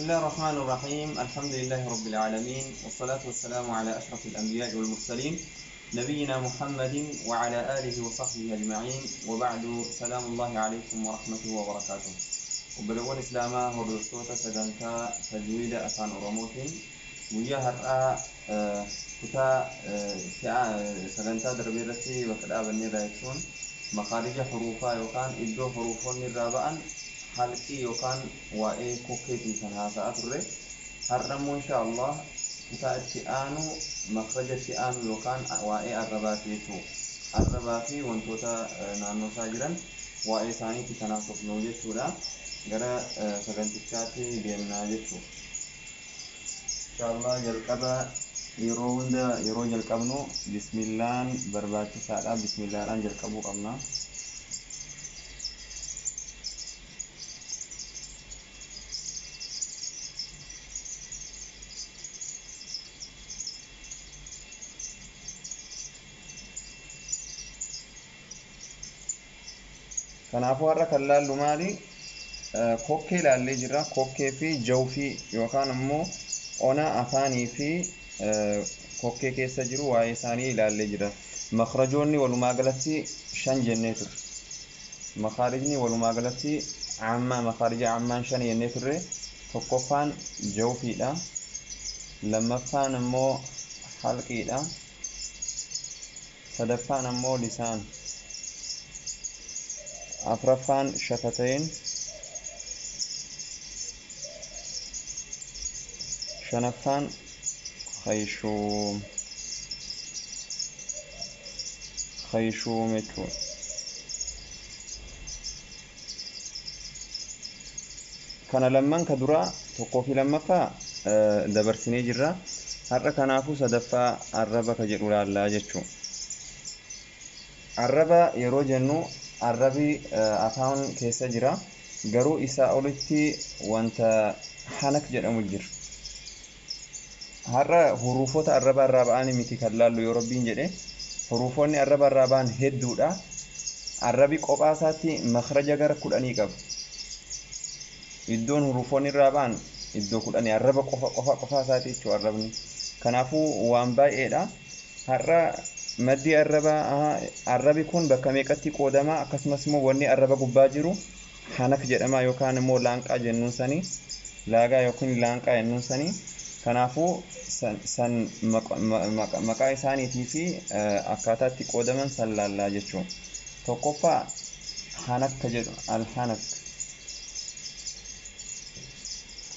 بسم الله الرحمن الرحيم. الحمد لله رب العالمين، والصلاة والسلام على أشرف الأنبياء والمرسلين، نبينا محمد وعلى آله وصحبه أجمعين، وبعد، سلام الله عليكم ورحمته وبركاته. Obboleewwan Islaamaa hordoftoota sagantaa tajwiida Afaan Oromootiin, guyyaa har'aa kutaa sagantaa darbee irratti bakka dhaabanneerra jechuun makaarija huruufaa yookaan iddoo huruufonni irraa ba'an, halqii yookaan waa'ee kokkeetii kan haasa'aa turre. Har'a immoo insha Allah kutaa itti aanu, makraja itti aanu yookaan waa'ee arrabaati jechuudha. Arrabaa fi wantoota naannoo isaa jiran waa'ee isaaniitti kan haasofnu jechuudha. Gara sagantichaatti deemnaa jechuudha. Insha Allah jalqaba yeroo hunda yeroo jalqabnu bismillaan barbaachisaadha. Bismillaadhaan jalqabuu qabna. Kanaafuu har'a kan laallu maali? Kokkee ilaallee jirra. Kokkee fi jawfii yookaan immoo ona afaanii fi kokkee keessa jiru waa'ee isaanii ilaallee jira. Makhrajoonni walumaa galatti shan jennee turre. Makaarijni walumaa galatti ammaa makaarija ammaan shan jennee turre. Tokkoffaan jawfiidha. Lammaffaan immoo halqiidha. Sadaffaan immoo lisaan. Afraffaan shafatayn. Shanaffaan khayshuum. Khayshum jechuudha. Kana lamman ka duraa, tokkoo fi lammaffaa dabarsinee jirra. Har'a kanaafuu sadaffaa arraba ka jedhu laallaa jechuudha. Arraba yeroo jennu arrabi afaan keessa jira. Garuu isaa olitti wanta hanak jedhamu jira. Har'a huruufota arraba irraa ba'an miti kan laallu yoo Rabbiin jedhe. Huruufonni arraba irraa ba'an hedduudha. Arrabi kophaa isaatti makhraja gara 10 qaba. Iddoon huruufonni irraa ba'an iddoo 10 arraba qofa qofa qofaa isaati jechuudha arrabni. Kanaafuu waan baay'eedha. Har'a maddi arraba, arrabi kun bakka meeqatti qoodama, akkasumas immoo wanni arraba gubbaa jiru hanak jedhama yookaan immoo laanqaa jennuun sanii, laagaa yookiin laanqaa jennuun sanii. Kanaafuu san maqaa isaaniitii fi akkaataa itti qoodaman san laallaa jechuudha. Tokkoffaa hanak ka jedhu, alhanak.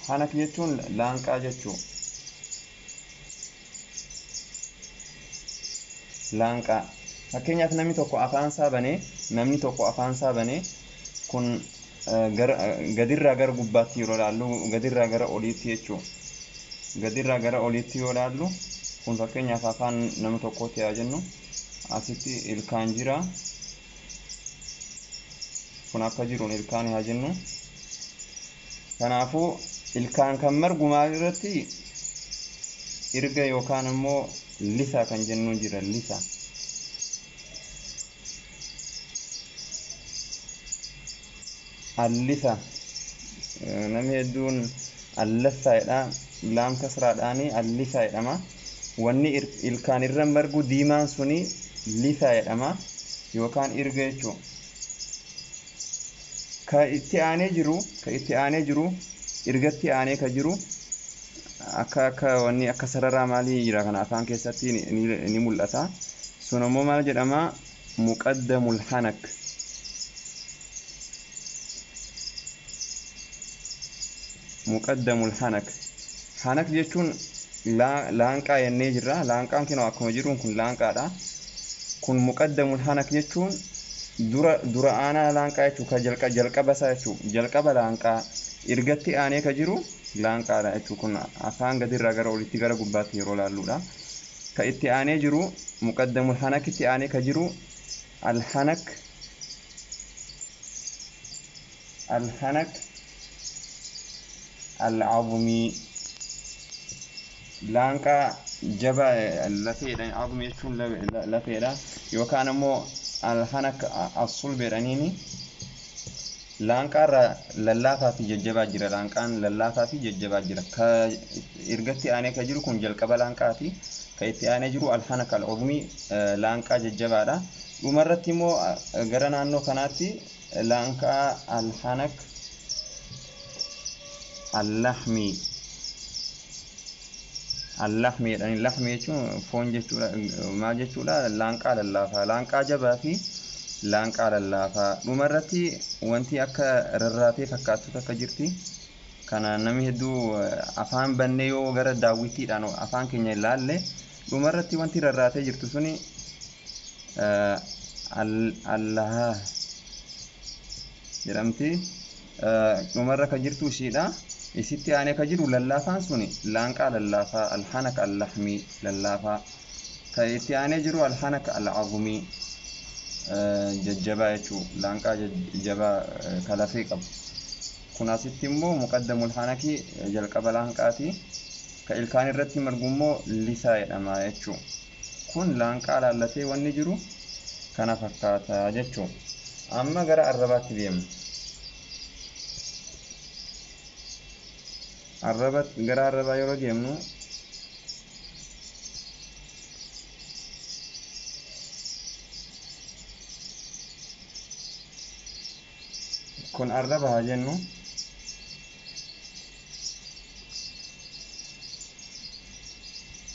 Hanak jechuun laanqaa jechuudha. Laanqaa. Fakkeenyaaf namni tokko afaan isaa banee, namni tokko afaan isaa banee, kun gadirraa gara gubbaatti yeroo ilaallu, gadirraa gara oliitti jechuudha. Gadirraa gara oliitti yoo ilaallu, kun fakkeenyaaf afaan nama tokkooti haa jennu. Asitti ilkaan jira. Kun akka jiruun ilkaan haa jennu. Kanaafuu ilkaan kan margu maal irratti? Irga yookaan immoo lisa kan jennuun jira, lisa. Allisa. Namni hedduun allassa jedha. Laam kasraadhaani allisa jedhama. Wanni ilkaan irra margu diimaan suni lisa jedhama yookaan irga jechuudha. Ka itti aanee jiru, ka itti aanee jiru, irgatti aanee ka jiru, akka wanni akka sararaa maalii jira, kana afaan keessatti ni mul'ata. Sun immoo maal jedhama? Muqaddamul hanak. Muqaddamul hanak. Hanak jechuun laanqaa jennee jirra. Laanqaan kinoo akkuma jiruun kun laanqaadha. Kun muqaddamul hanak jechuun dura dura aanaa laanqaa jechuu, ka jalqaba isaa jechuu, jalqaba laanqaa ergatti aanee ka jiru laanqaadha jechuu. Kun afaan gadirraa gara olitti, gara gubbaatti yeroo laalluudha. Ka itti aanee jiru, muqaddamul hanakitti aanee ka jiru alhanak, alhanak alcazmii, laanqaa jaba lafeedha. Azmii jechuun lafeedha yookaan immoo alhanak assulb jedhaniini. Laanqaarraa lallaafaa fi jajjabaa jira. Laanqaan lallaafaa fi jajjabaa jira. Ka ergatti aanee ka jiru kun jalqaba laanqaati. Ka itti aanee jiru alhanak al'uzmii laanqaa jajjabaadha. Dhumarratti immoo gara naannoo kanaatti laanqaa alhanak allahmii, allahmii jedhanii. Lahmii jechuun foon jechuudha. Maal jechuudha? Laanqaa lallaafaa, laanqaa jabaa fi laanqaa lallaafaa. Dhumarratti wanti akka rarraatee fakkaattu takka jirti. Kana namni hedduu afaan bannee yoo gara daawwitiidhaan afaan keenya ilaalle, dhumarratti wanti rarraatee jirtu suni allaha jedhamti. Dhumarra ka jirtu ishiidha. Isitti aanee ka jiru lallaafaan suni laanqaa lallaafaa, alhanaka allahmii lallaafaa. Ka itti aanee jiru alhanaka al'azmii jajjabaa jechuu, laanqaa jajjabaa ka lafee qabu. Kun asitti immoo muqaddamul hanakii, jalqaba laanqaati. Ka ilkaan irratti margu immoo lisaa jedhama jechuu. Kun laanqaa laallatee wanni jiru kana fakkaata jechuu. Amma gara arrabaatti deemna. Arraba, gara arrabaa yeroo deemnu, kun arraba haa jennu.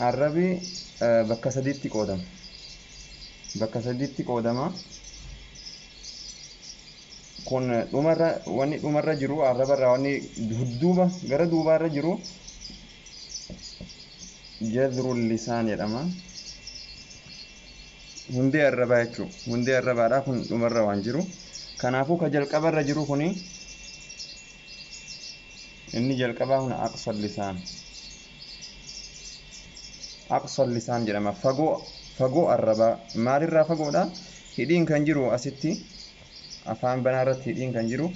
Arrabi bakka sadiitti qoodama. Bakka sadiitti qoodama. Kun dhumarra, wanni dhumarra jiru, arrabarraa wanni dudduuba gara duubaarra jiru jadrul lisaan jedhama. Hundee arrabaa jechuu, hundee arrabaadha kun dhumarra waan jiru. Kanaafuu ka jalqabarra jiru kuni, inni jalqabaa kun aqsal lisaan, aqsal lisaan jedhama. Fagoo, fagoo arrabaa. Maalirraa fagoodha? Hidhiin kan jiru asitti, afaan banaa irratti hidhiin kan jiru.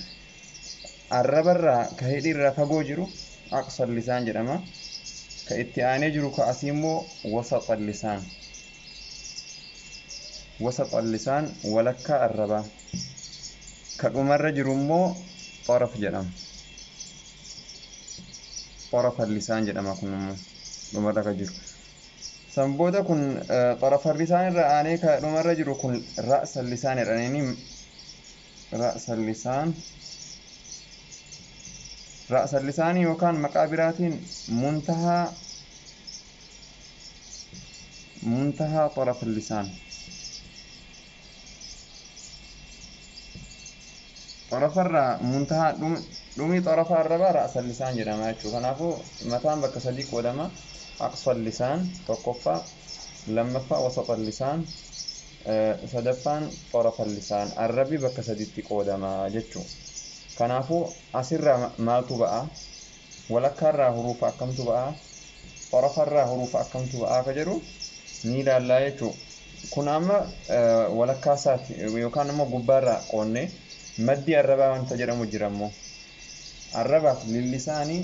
Arrabarraa ka hidhiirraa fagoo jiru aqsal lisaan jedhama. Ka itti aanee jiru ka asii immoo wasaxal lisaan, wasaxal lisaan, walakkaa arrabaa. Ka dhumarra jiru immoo xaraf jedhama. Xarafa lisaan jedhama. Kun immoo dhumarra ka jiru. San booda kun xarafa lisaan irra aanee ka dhumarra jiru kun ra'sa lisaan jedhanii. Ra'sa lisaan, ra'sa lisaanii yookaan maqaa biraatiin muntahaa, muntahaa xaraf lisaan. Xarafarraa muntahaa, dhumii xarafa arrabaa ra'sa lisaan jedhama jechuudha. Kanaafuu mataan bakka sadii qoodama. Aqsal lisaan tokkoffaa, lammaffaa wasaxa lisaan, sadaffaan xarafa lisaan. Arrabi bakka sadiitti qoodama jechuudha. Kanaafuu asirraa maaltu ba'a? Walakkaarraa hurufa akkamtu ba'a? Xarafarraa hurufa akkamtu ba'a ka jedhu ni ilaallaa jechuudha. Kun amma walakkaa isaati yookaan immoo gubbaarraa qoonnee. Maddii arrabaa wanta jedhamu jira immoo. Arrabaaf lillisaanii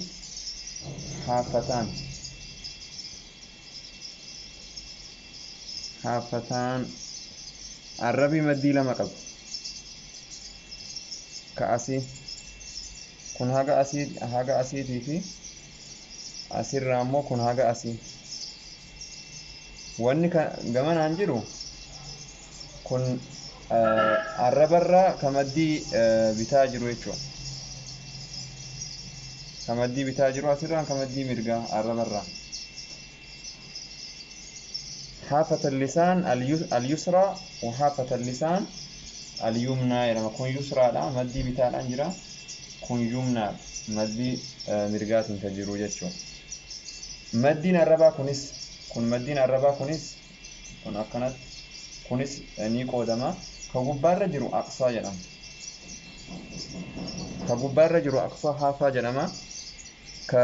haafataan, haafataan. Arrabii maddii lama qaba. Ka asii kun haga asii, haga asiitii fi asirraa immoo kun haga asii. Wanni gamanaan jiru kun arrabarraa ka maddii bitaa jiru jechuudha. Ka maddii bitaa jiru asirraan, ka maddii mirgaa arrabarraa. حافة اللسان اليسرى وحافة اللسان اليمنى jedhama. Kun yusraadha, maddii bitaadhaan jira. Kun yumnaadha, maddii mirgaatiin kan jiru jechuudha. Maddiin arrabaa kunis, kun maddiin arrabaa kunis kun akkanatti kunis ni qoodama. Ka gubbaarra jiru aqsaa jedhama. Ka gubbaarra jiru aqsaa haafaa jedhama. Ka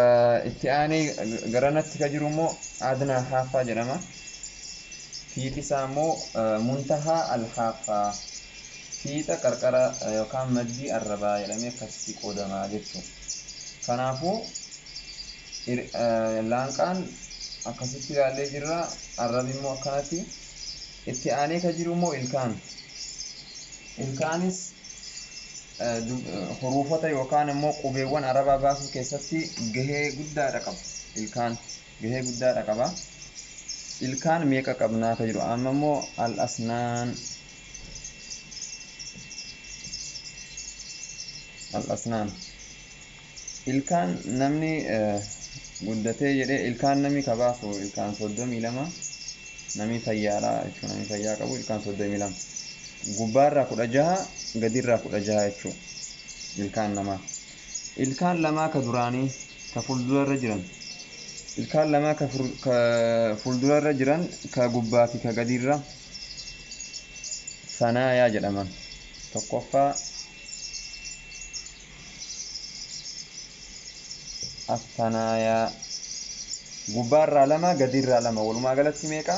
itti aanee garanatti ka jiru immoo adnaa haafaa jedhama. Fiixi isaa immoo muntahaa alhaafaa, fiixa qarqara yookaan maddii arrabaa jedhamee akkasitti qoodama jechuudha. Kanaafuu laanqaan akkasitti ilaallee jirra. Arrabi immoo akkanatti. Itti aanee ka jiru immoo ilkaan. Ilkaanis Huruufota yookaan immoo qubeewwan arabaa baasuu keessatti gahee guddaadha qaba. Ilkaan gahee guddaadha qaba. Ilkaan meeqa qabnaa ka jedhu amma immoo al asnaan, al asnaan, ilkaan namni guddatee jedhee ilkaan namni ka baasu ilkaan 32, namni fayyaadha jechuudha. Namni fayyaa qabu ilkaan 32, gubbaarraa 16, gadirraa 16 jechuudha. Ilkaan namaa, ilkaan lamaa ka duraanii ka fuuldurarra jiran, ilkaan lamaa ka fuuldurarra jiran, ka gubbaa fi ka gadiirra, sanaayaa jedhaman. Tokkoffaa assanaayaa, gubbaarraa lama, gadiirraa lama, walumaa galatti meeqa?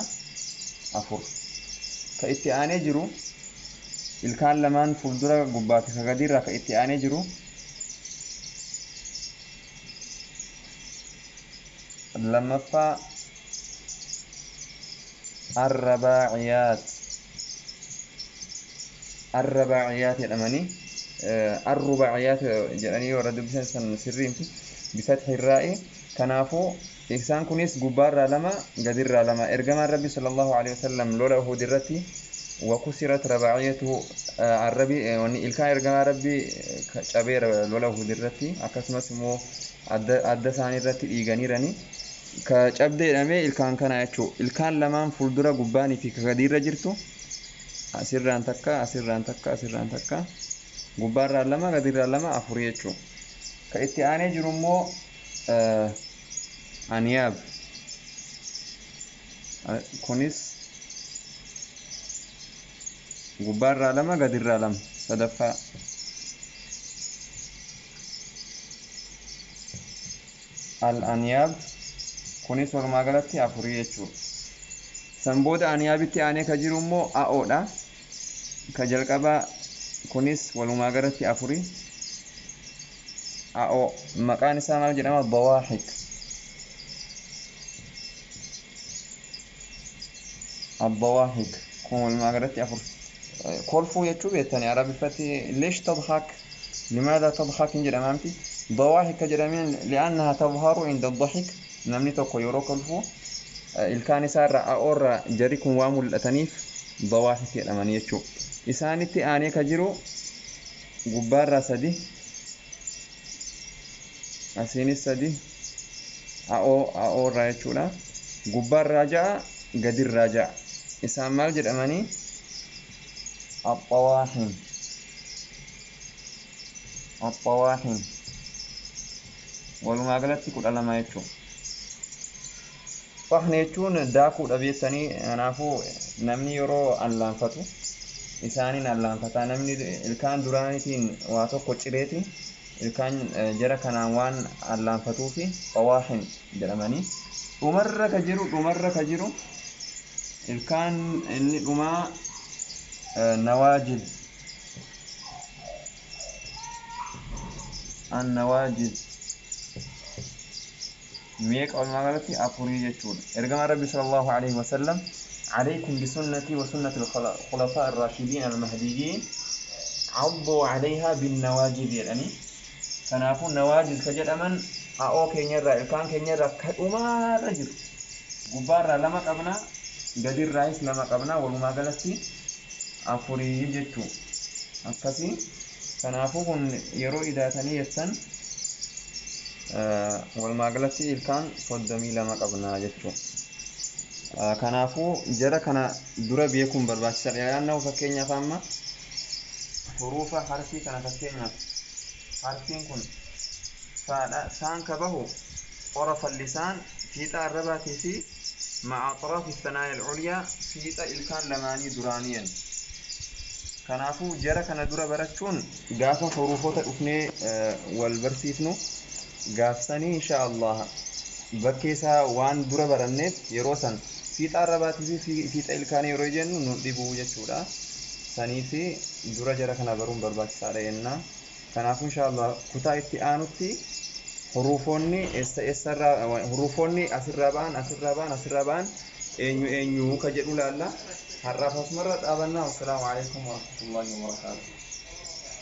Afur. Ka itti aanee jiru, ilkaan lamaan fuuldura gubbaa fi ka gadiirraa ka itti aanee jiru, lammaffaa arrabaaciyaat, arrabaaciyaat jedhamanii, arrubaaciyaat jedhanii warra dubbisan san sirriimti, bifathi raa'i. Kanaafuu isaan kunis gubbaarraa lama, gadirraa lama. Ergamaan Rabbi sallallahu alaihi wasallam lola Uhud irratti wakusirat rabaaciyatu arrabi, wanni ilkaan ergamaa Rabbi cabeera lola Uhud irratti. Akkasumas immoo adda isaanii irratti dhiiganiirani. Ka cabde jedhamee ilkaan kana jechuu, ilkaan lamaan fuuldura gubbaanii fi ka gadiirra jirtu, asirraan takka, asirraan takka, asirraan takka, gubbaarraa lama, gadirraa lama, afurii jechuu. Ka itti aanee jiru immoo aniyaab. Kunis gubbaarraa lama, gadirraa lama. Sadaffaa al aniyaab, kunis walumaa galatti afurii jechuudha. San booda aniyaabitti aanee ka jiru immoo a'oodha. Ka jalqabaa kunis walumaa galatti afurii. A'oo maqaan isaa maal jedhama? Dawaahik. الضواحك kun walumaa galatti afur. Kolfuu jechuu beektani arabiffatti? ليش تضحك؟ لماذا تضحك hin jedhamaamti. ضواحك jedhameen لأنها تظهر عند الضحك. Namni tokko yeroo kolfu ilkaan isaarra a'oorra jari kun waa mul'ataniif dawaahik jedhamanii jechuu. Isaanitti aanee ka jiru gubbaarraa sadi, asiinis sadi, a'oo a'oorraa jechuudha. Gubbaarraa ja'a, gadirraa ja'a. Isaan maal jedhamanii? Axawaahin, axawaahin. Walumaa galatti 12 jechuudha. Xahni jechuun daakuudha beektanii. Kanaafuu namni yeroo allaanfatu isaaniin allaanfataa. Namni ilkaan duraaniitiin waa tokko cireeti ilkaan jara kanaan waan allaanfatuufi xawaahin jedhamanii. Dhumarra ka jiru, dhumarra ka jiru ilkaan inni dhumaa nawaajid, annawaajid. Meeqa walumaa galatti? Afurii jechuudha. Ergamaan Rabbi sallallahu alaihi wasallam عليكم بسنتي وسنة الخلفاء الراشدين المهديين عضوا عليها بالنواجذ jedhanii. Kanaafuu nawaajid ka jedhaman a'oo keenyarraa, ilkaan keenyarraa ka dhumaarra jiru. Gubbaarraa lama qabna, gadirraayis lama qabna, walumaa galatti afurii jechuu akkasii. Kanaafuu kun yeroo idaatanii jettan walumaa galatti ilkaan 32 qabna jechuu. Kanaafuu jara kana dura beekuun barbaachisaadha. Yaadannoo fakkeenyaaf amma huruufa harfii kana, fakkeenyaaf harfiin kun saadha. Saan ka bahu طرف اللسان, fiixa arrabaatii fi مع أطراف الثنايا العليا, fiixa ilkaan lamaanii duraaniyan. Kanaafuu jara kana dura barachuun gaafa huruufota dhufnee wal barsiifnu gaafsanii insha Allah bakkee isaa waan dura baranneef yeroo san fiixa arrabaatii fi fiixa ilkaanii yeroo jennu nu dhibuu jechuudha. Sanii fi dura jara kana baruun barbaachisaadha jennaa. Kanaafuu insha Allah kutaa itti aanutti huruufoonni eessa eessarraa, huruufoonni asirraa ba'an, asirraa ba'an, asirraa ba'an eenyu eenyu ka jedhu laalla. Har'aaf asumarra dhaabannaa. Wassalaamu alaikum warahmatullaahi wabarakaatuh.